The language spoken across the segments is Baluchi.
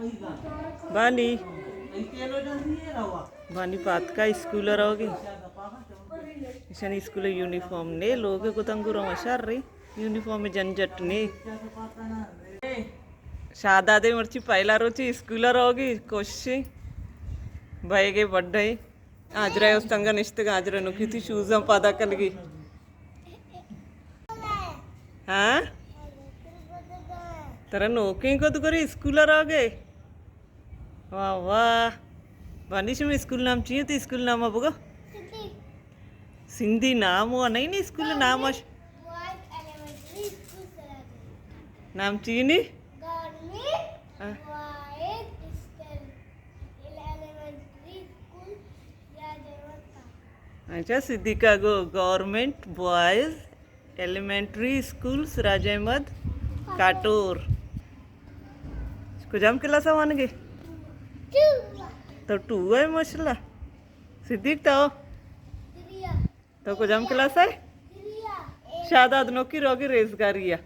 بانی، بانی پاتکا اسکول ءَ روگی۔ ایشانی اسکول ءِ یونیفارم نے، لوگ ءَ کتن گورا مشار رہی۔ یونیفارم ءِ جنجٹ نے۔ شاداد ءِ مرچی پہلا روچی اسکول ءَ روگی، کوشش بیگ ءِ بڈ ءَ۔ آجرا است انگا نشتگ، آجرا نوکی تی شوزاں پادا کنگی۔ ہاں؟ ترا نوکیں کت گری اسکول ءَ روگے؟ واہ واہ۔ بانی، شمے اسکول نام چی انت؟ اسکول نام ءَ بگو۔ سندھی۔ سندھی نام ہوا نہیں، نہیں اسکول نام اش۔ نام چی نی؟ گورنمنٹ ہاں۔ Boys school elementary school. اچھا، صدیقہ گو گورنمنٹ بوائز ایلیمنٹری اسکول سراج احمد کاٹور۔ کجام کلاس ءَ وانگے؟ ٹو۔ تو ٹو ءَ، ماشاءاللہ۔ صدیق تو؟ تو کجام کلاس ءَ؟ شاداد نوکی روگی ریزگاری ءَ۔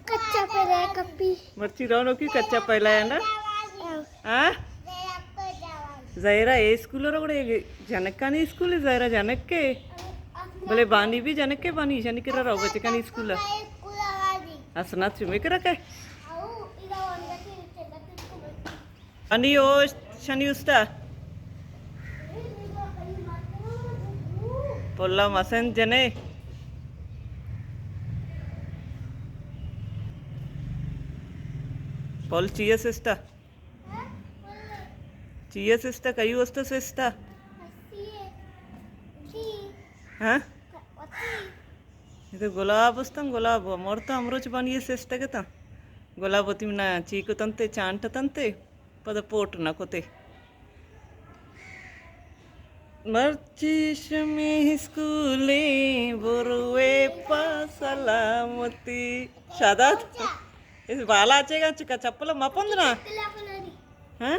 کچا پہلا کپی۔ مرچی رو نوکی کچا پہلا ہے نا؟ ہاں۔ ہاں؟ زہرا اے اسکول ءَ رو گڑے جنکانی اسکول، زہرا جنک کے؟ بلے بانی بھی جنک کے، بانی ایشانی کرا رو بچکانی اسکول ءَ۔ حسنات شمے کرا کے؟ انی او شنی استا۔ پلا مسند جنے۔ پل چیئے سستا؟ چیئے سستا؟ کئی استا سستا؟ ہاں؟ اے تو گلاب استن، گلاب مرتا، امروچ بانی سستا کتا۔ گلاب وتی منا چی کتنتے، چانٹ تنتے۔ پدا پوٹ نہ کتے۔ مرچی شمی اسکولیں بروے پہ سلامتی۔ شاداد، اس بالا چے گا چکا چپل ما پندنا؟ ہاں؟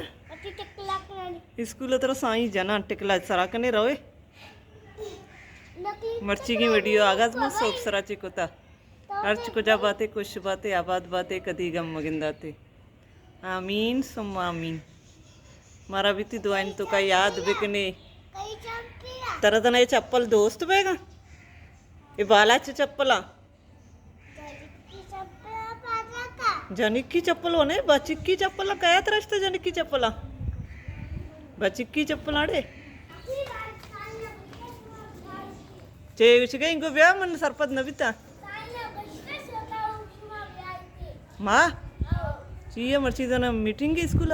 اسکول ترا سائیں جنا ٹکلا سرا کنے روے۔ مرچی کی ویڈیو آغاز ما سوب سرا چے کتا۔ ہرچ کجا باتے، خوش باتے، آباد باتے، کدی غم مگنداتے۔ آمین ثم آمین۔ مارا بھی تی دعائیں تو کا یاد بکنے۔ ترا تنا اے چپل دوست بیگا؟ اے بالاچ چپلاں؟ جنکی چپل ونے، بچکی چپل کیا ترشت جنکی چپل؟ بچکی چپل اڑے۔ چے گوشگے انگو بیا من سرپد نہ بیتا۔ ما؟ چی ہے مرچی زنا میٹنگ اسکول؟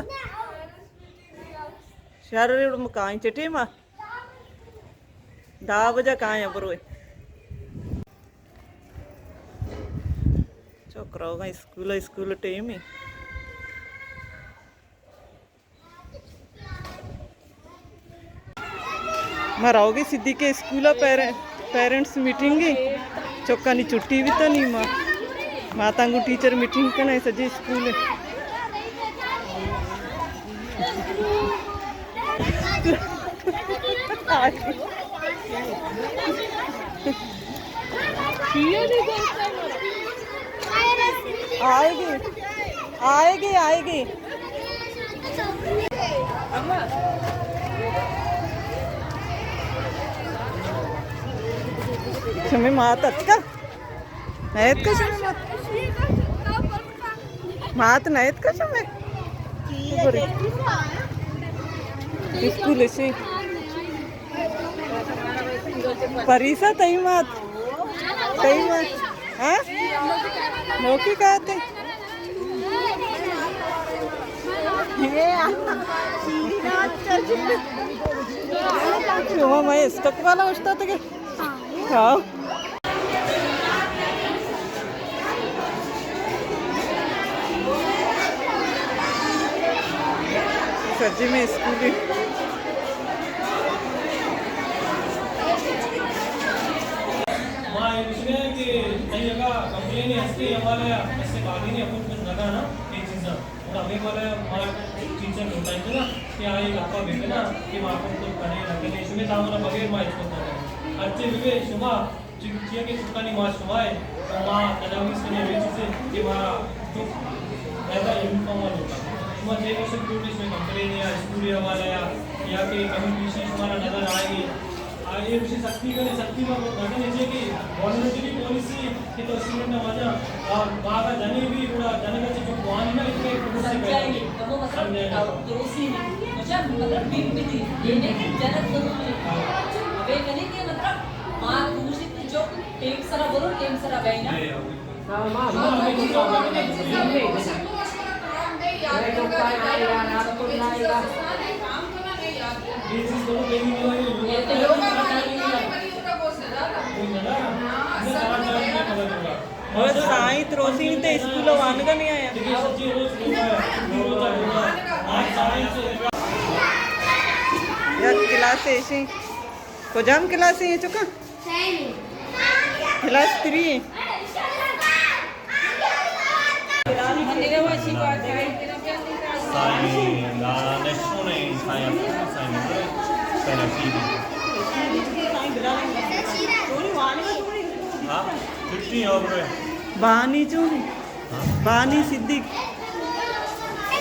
شہر ریڑ مکائیں چٹے ما؟ دہ بجہ کائیں بروے۔ چوک روگا اسکول، اسکول ٹائم ہے۔ ما روگے صدیق ءِ اسکول ءَ پیرن-، پیرنٹس میٹنگ ءَ، چکانی چھٹی بیتا نی ما۔ ماتاں گوں ٹیچر میٹنگ کنا، سجے اسکول ءَ۔ آئے گی، آئے گی، آئے گی۔ شمے مات اتکا؟ نہ اتکا شمے مات؟ مات نہ اتکا شمے؟ اسکول اشی۔ پریسا تئی مات؟ تئی مات؟ ہاں؟ نوکی کاتے؟ شما مئے استقبال ءَ اوشتاتگے؟ ہاں۔ سجی میں اسکولی۔ ما اے گوشگ ءَ کہ تئی اگاں کمپلین ہستی حوالہ ءَ، ایسے قانونی اپروچ نہ دانا اے چیزاں۔ گڑا ہمے حوالہ ءَ ما ٹیچر لوٹائینتگ کہ آ اے گپ ءَ بہ کن کہ ما اپروچ کنے نہ کنے، شمے تعاون ءَ بغیر ما ہچ کت نہ کنیں۔ ہرچے بہ بے شما چی-، چیا کہ چکانی مات شما ئے، ما تجاویز کنیں ہمے چیزے کہ مارا چک باید ءَ یونیفارم ءَ لوٹاں۔ چیئرمین سیکورٹیز میں کمپلین یا اسکول حوالہ یا، یا کہ کمی پیشی شمارا نظر آئے گی، آ، اے گوشی سختی کرے، سختی ما نہ کرے چے کہ گورنمنٹ کی پالیسی کہ تو اسٹوڈنٹ نہ واجہ اور باغ جنے بھی گڑا جنے کا چیز وان نہ اتنے سمجھائیں گے، کمو مطلب سمجھائیں گے۔ تو اسی مجھے مطلب بیم بھی دی، یہ نہیں کہ جنت ضروری ہے۔ ابے کنے کہ مطلب ماں دوسری جو ٹیم سرا بولو، ٹیم سرا بہنا۔ اور سائیں تروسی تے اسکول وانگا نہیں آیا۔ یک کلاس ایشی۔ کجام کلاس ہے یہ چکا؟ Class three. سائیں، لا، نشون ہے، سائیں، سائیں، سائیں، سائیں۔ ہاں، چھٹی ہو گئے۔ بانی چون؟ ہاں؟ بانی صدیق۔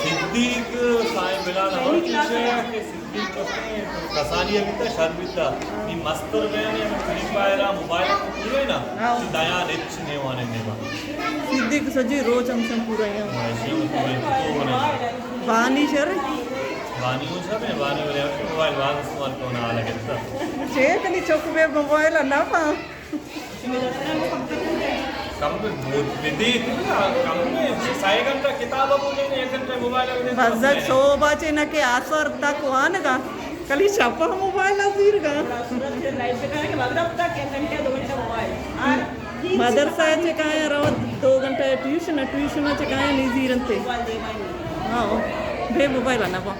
صدیق، سائیں بلال، ہمیں چیز ہے کہ کسانی ءَ بیتا، شر بیتا۔ نی مستر بیانے، ہمیں فری فائر ءَ، موبائل ءَ پورے نا۔ ہاں۔ دایان ہچ نہیں وانے نیبا۔ صدیق سجی روچ ہم سن پورا ہے۔ ہاں، ایشی ہم پورے تو ہونے۔ بانی شر؟ بانی ہو شر ہے، بانی ہو رہا ہے، موبائل باز استعمال کرنا آ لگے تھا۔ چے کنی چوک بے موبائل نہ پا۔ کم بوت بدیت، کم میں سائے گھنٹہ کتاب بولے، ایک گھنٹہ موبائل بزگ۔ صوبہ چے نہ کہ آسر تک وانگا، کلی شپا موبائل زیرگا۔ مدرسہ چے کایا رو دو گھنٹہ ٹیوشن، ٹیوشن چے کایا نہیں زیرنتے۔ ہاں، بے موبائل نہ با۔